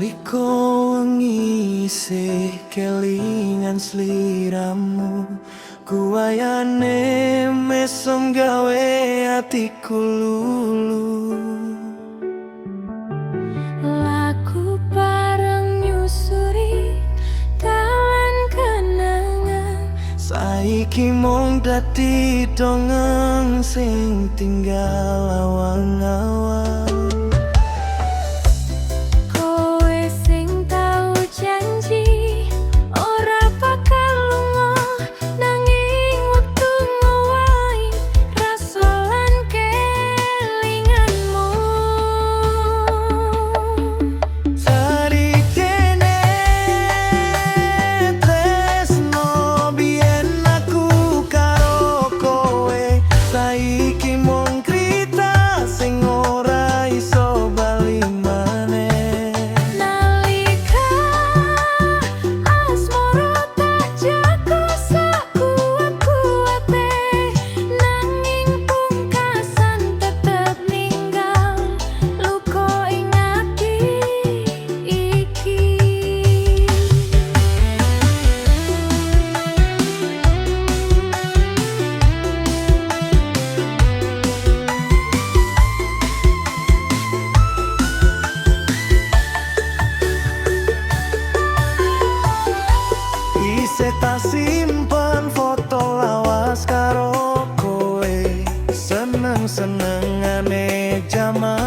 Nalika wengi isih kelingan sliramu, guayane mesem gawe atiku lulu. Laku bareng nyusuri dalan kenangan. Saiki mung dadi dongeng sing tinggal awang-awang. Kowe sing tau janji ora bakal lunga, nanging wektu ngowahi rasa lan kelinganmu. Sarijene tresno biyen aku karo kowe, saiki mung crita sing ora iso bali maneh. Nalika asmara tak jago sakuat-kuate, nanging pungkasan tetep ninggal luka ing ati iki. Isih tak simpen foto lawas karo kowe, seneng-senengane jaman